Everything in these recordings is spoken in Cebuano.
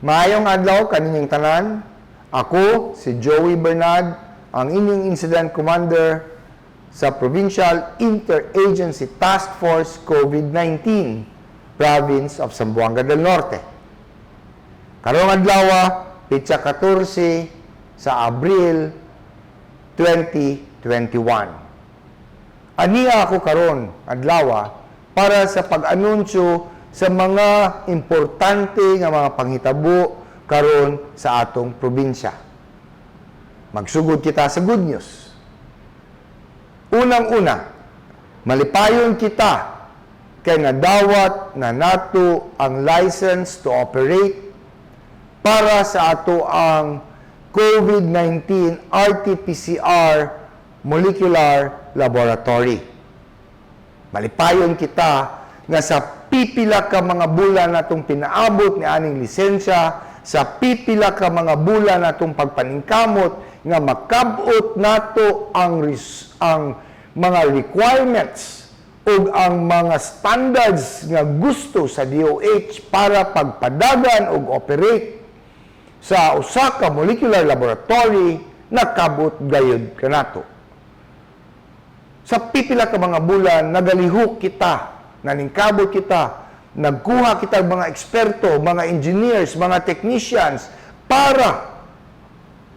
Maayong adlaw kaninyong tanan. Ako si Joey Bernard, ang inyong Incident Commander sa Provincial Interagency Task Force COVID-19, Province of Zamboanga del Norte. Karong adlaw, petsa 14 sa Abril 2021. Ania ako karon adlaw para sa pag-anunsyo sa mga importante nga mga panghitabo karon sa atong probinsya. Magsugod kita sa good news. Unang-una, malipayon kita kay nadawat na nato ang license to operate para sa ato ang COVID-19 RT-PCR Molecular Laboratory. Malipayon kita nga sa pipila ka mga bulan natong pinaabot ni aning lisensya, sa pipila ka mga bulan natong pagpaningkamot nga makabot nato ang mga requirements ug ang mga standards nga gusto sa DOH para pagpadagan ug operate sa usa ka molecular laboratory, nakabot gayud kanato. Sa pipila ka mga bulan, nagalihok kita, naningkabot kita, nagkuha kita og mga eksperto, mga engineers, mga technicians para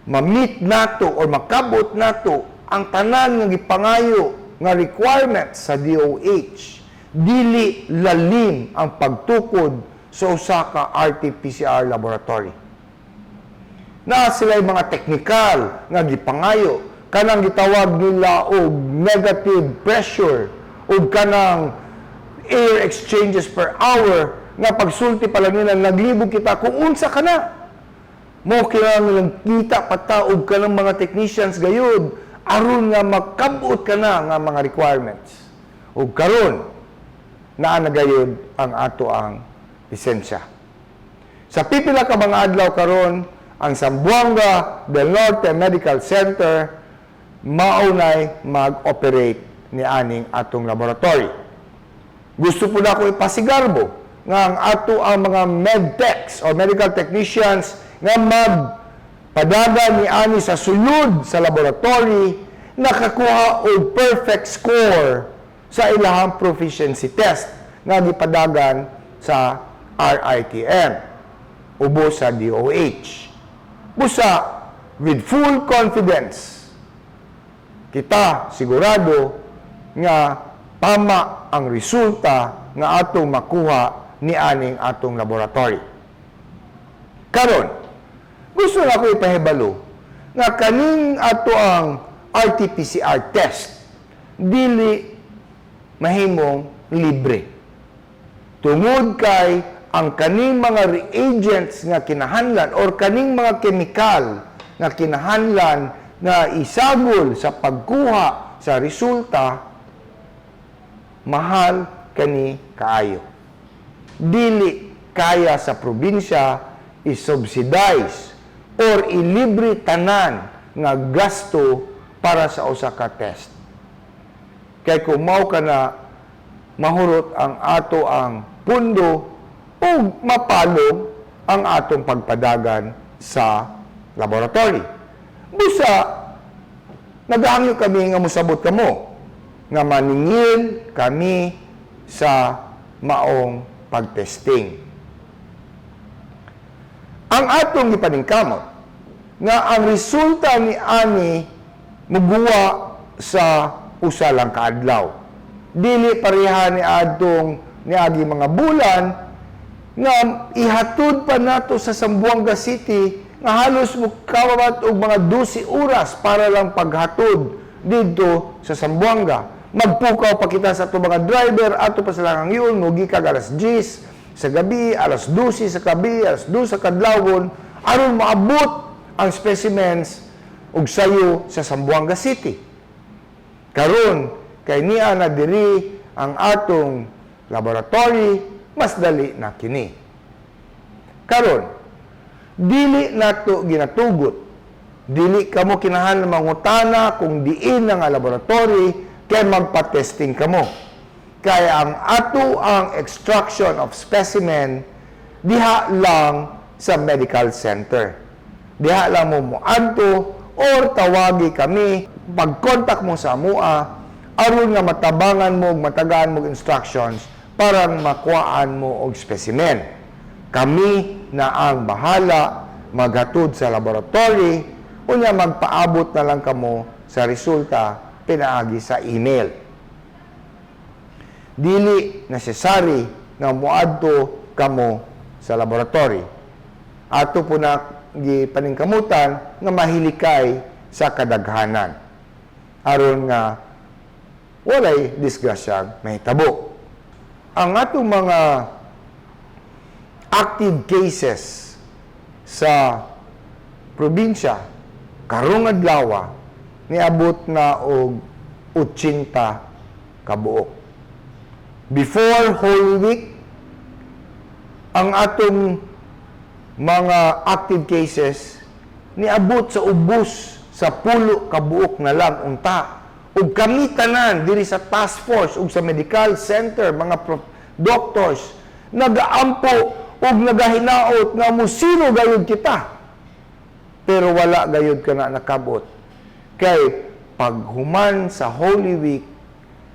ma-meet nato or makabot nato ang tanan nga gipangayo nga requirements sa DOH. Dili lalim ang pagtukod sa usa ka RT-PCR laboratory. Na sila mga teknikal nga gipangayo, kanang gitawag nila og negative pressure ug kanang air exchanges per hour, nga pagsulti pa lang nila naglibog kita kung unsa kana. Mo kinahanglan kita pa ta og kanang mga technicians gayud aron nga makabot kana nga mga requirements. Ug karon naa na gayud ang ato ang lisensya. Sa pipila ka mga adlaw karon, ang Zamboanga del Norte Medical Center maunay mag-operate ni aning atong laboratory. Gusto po nako ipasigarbo nga ang ato ang mga medtechs or medical technicians nga magpadagan ni ani sa sulod sa laboratory nakakuha og perfect score sa ilahang proficiency test nga gipadagan sa RITM ubos sa DOH. Busa with full confidence kita, sigurado nga tama ang resulta nga atong makuha ni aning atong laboratory. Karon, gusto na ko ipahibalo nga kaning ato ang RT-PCR test dili mahimong libre. Tungod kay ang kaning mga reagents nga kinahanglan or kaning mga kemikal nga kinahanglan nga isagol sa pagkuha sa resulta, mahal kani kaayo. Dili kaya sa probinsya i-subsidize or ilibre tanan nga gasto para sa usa ka test. Kay kung mao ka na, mahurot ang ato ang pundo ug mapalong ang atong pagpadagan sa laboratory. Busa, nagahangyo kami nga musabot kamo nga maningil kami sa maong pagtesting. Ang atong gipaningkamot nga ang resulta ni ani muguwa sa usa lang kaadlaw. Dili pareha ni adtong niagi mga bulan nga ihatod pa nato sa Zamboanga City nga halos mukawabat og mga 12 oras para lang paghatod didto sa Zamboanga. Magpukaw pa kita sa ato mga driver, ato pa sila ang yun, mugikan alas 10 sa gabi, alas 12 sa gabi, alas 2 sa kadlawon, aron maabot ang specimens og sayo sa Zamboanga City. Karon kay niya na diri ang atong laboratory, mas dali na kini. Karon, dili nato ginatugot. Dili kamo kinahanglan mangutana kung diin na nga laboratory kay magpa-testing kamo. Kaya ang ato ang extraction of specimen diha lang. sa medical center. Diha lang mo moadto or tawagi kami, pag-contact mo sa amua aron nga matabangan mo ug matagaan mo og instructions para makuhaan mo og specimen. Kami na ang bahala maghatod sa laboratory, unya magpaabot na lang kamo sa resulta pinaagi sa email. Dili necessary nga moadto kamo sa laboratory. Ato po na gipaningkamutan nga mahilikay sa kadaghanan aron nga walay disgrasyang mahitabo. Ang atong mga active cases sa probinsya karong adlaw niabot na og 80 kabuok. Before Holy Week, ang atong mga active cases niabot sa ubos sa 10 kabuok na lang unta. Ug kami tanan diri sa task force ug sa medical center, mga doctors, nagaampo ug nagahinaot nga musino gayud kita. Pero wala gayud kana nakabot. Kay paghuman sa Holy Week,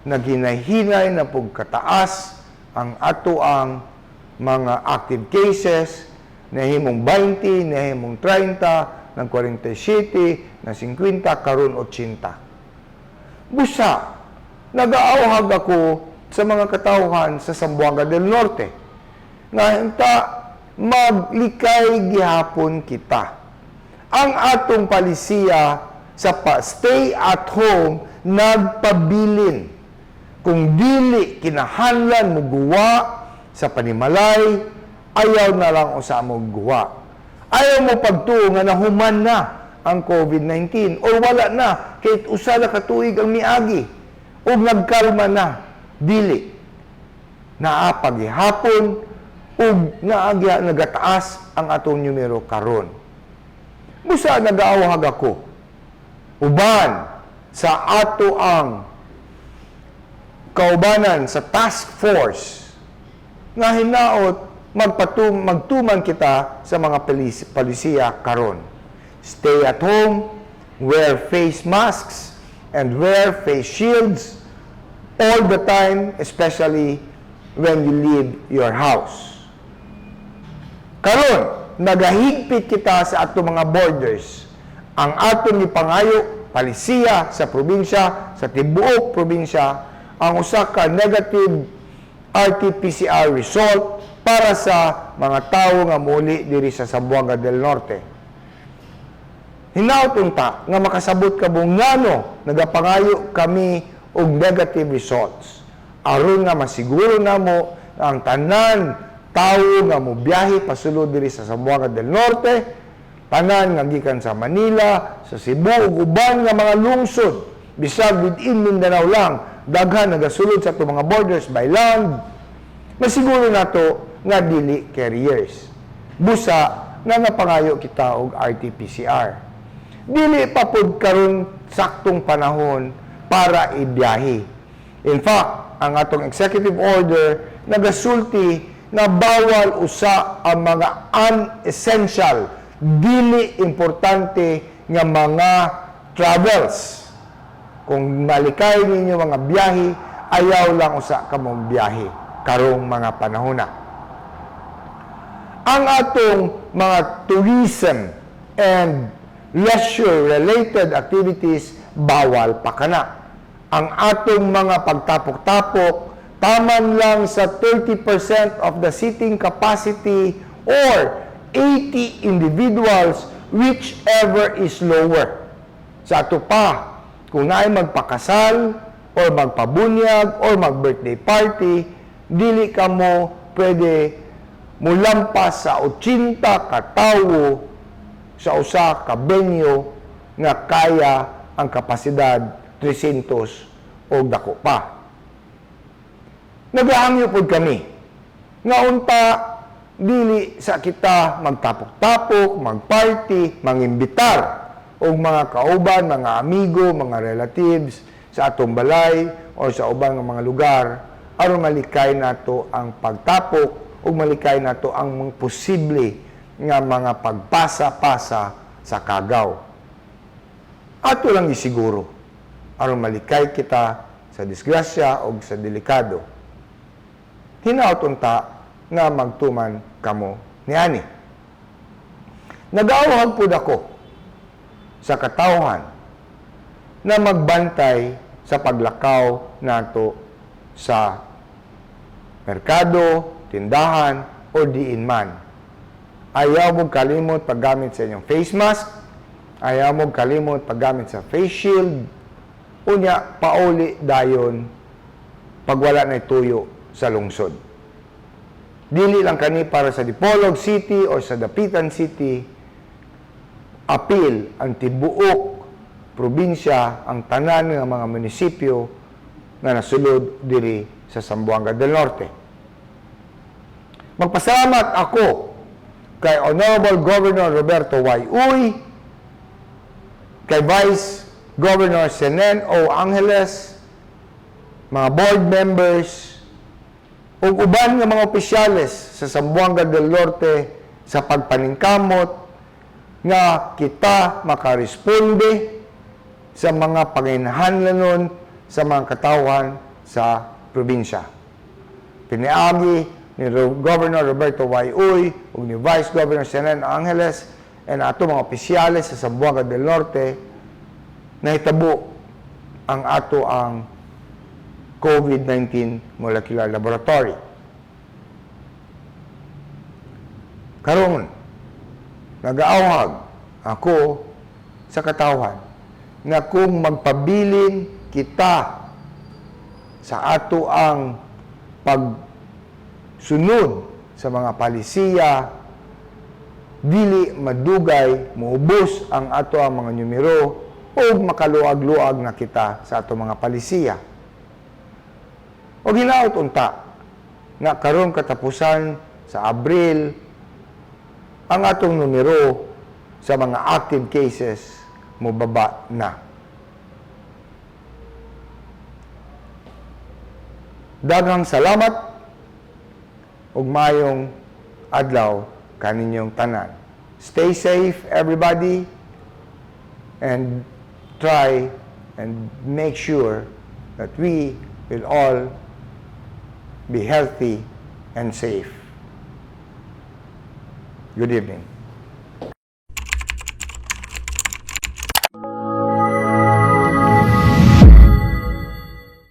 naghinay-hinay na pug kataas ang ato ang mga active cases, nahimong 20, nahimong 30, ng 47, ng 50, karon 80. Busa, nagaawhag ako sa mga katawhan sa Zamboanga del Norte nga unta maglikay gihapon kita. Ang atong palisiya sa pa stay at home nagpabilin. Kung dili kinahanglan mo guwa sa panimalay, ayaw na lang usa mo guwa. Ayaw mo pagtuo nga nahuman na ang COVID-19 or wala na kahit usa na ka tuig ang miagi ug nagkalma na. Dili, naa pagihapon ug naa nagataas ang atong numero karon. Busa nagaawhag ako uban sa ato ang kaubanan sa task force nga hinaot magtuman kita sa mga palisiya karon. Stay at home, wear face masks, and wear face shields all the time, especially when you leave your house. Karon, nagahigpit kita sa atong mga borders. Ang atong ipangayo, palisiya sa probinsya, sa tibuok probinsya, ang usa ka negative RT-PCR result para sa mga tawo nga muli diri sa Zamboanga del Norte. Hinaot unta nga makasabot ka ngano nagapangayo kami og negative results, aron nga masiguro namo ang tanan tawo nga mobiyahe pasulod diri sa Zamboanga del Norte, tanan nga gikan sa Manila, sa Cebu ug uban nga mga lungsod, bisag within Mindanao lang, daghan nagasulod sa atong mga borders by land, masiguro nato nga dili carriers. Busa nga napangayo kita og RT-PCR. Dili pa pud karon saktong panahon para ibiyahe. In fact, ang atong executive order nagasulti na bawal usa ang mga unessential, dili importante nga mga travels. Kung malikay ninyo mga biyahe, ayaw lang usa kamong biyahe karong mga panahon na. Ang atong mga tourism and leisure-related activities, bawal pa kana. Ang atong mga pagtapok-tapok, taman lang sa 30% of the seating capacity or 80 individuals, whichever is lower. Sa ato pa, kung naay magpakasal or magpabunyag or mag-birthday party, dili ka mo pwede mulampas sa 80 katawo sa usa ka venue nga kaya ang kapasidad 300 o dako pa. Nagahangyo pod kami nga unta dili sa kita magtapok-tapok, magparty, mangimbitar og mga kauban, mga amigo, mga relatives sa atong balay o sa ubang nga mga lugar aron malikay nato ang pagtapok ug malikay nato ang mga posible nga mga pagpasa-pasa sa kagaw. Ato lang isiguro aron malikay kita sa disgrasya o sa delikado. Hinaot unta nga magtuman kamo niani. Nag-awhag pud ako sa katawhan na magbantay sa paglakaw nato sa merkado, tindahan, o diin man. Ayaw mo kalimot paggamit sa inyong face mask, ayaw mo kalimot paggamit sa face shield, unya pauli dayon pag wala na tuyo sa lungsod. Dili lang kani para sa Dipolog City o sa Dapitan City, apil ang tibuok probinsya, ang tanan nga mga munisipyo nga nasulod diri sa Zamboanga del Norte. Magpasalamat ako kay Honorable Governor Roberto Y. Uy, kay Vice Governor Senen O. Angeles, mga board members, ug uban nga mga opisyales sa Zamboanga del Norte sa pagpaningkamot nga kita makaresponde sa mga panginahanglanon sa mga katawhan sa probinsya. Piniagi ni Governor Roberto Y. Uy ug ni Vice Governor Senen Angeles and ato mga opisyales sa Zamboanga del Norte, nahitabo ang ato ang COVID-19 Molecular Laboratory. Karon, nagaawhag ako sa katawhan na kung magpabilin kita sa ato ang pagsunod sa mga palisiya, dili madugay muubos ang ato ang mga numero o makaluag-luag na kita sa ato mga palisiya. O hinaot unta nga karon katapusan sa Abril ang atong numero sa mga active cases mobaba na. Daghang salamat ug maayong adlaw kaninyong tanan. Stay safe, everybody, and try and make sure that we will all be healthy and safe. Good evening.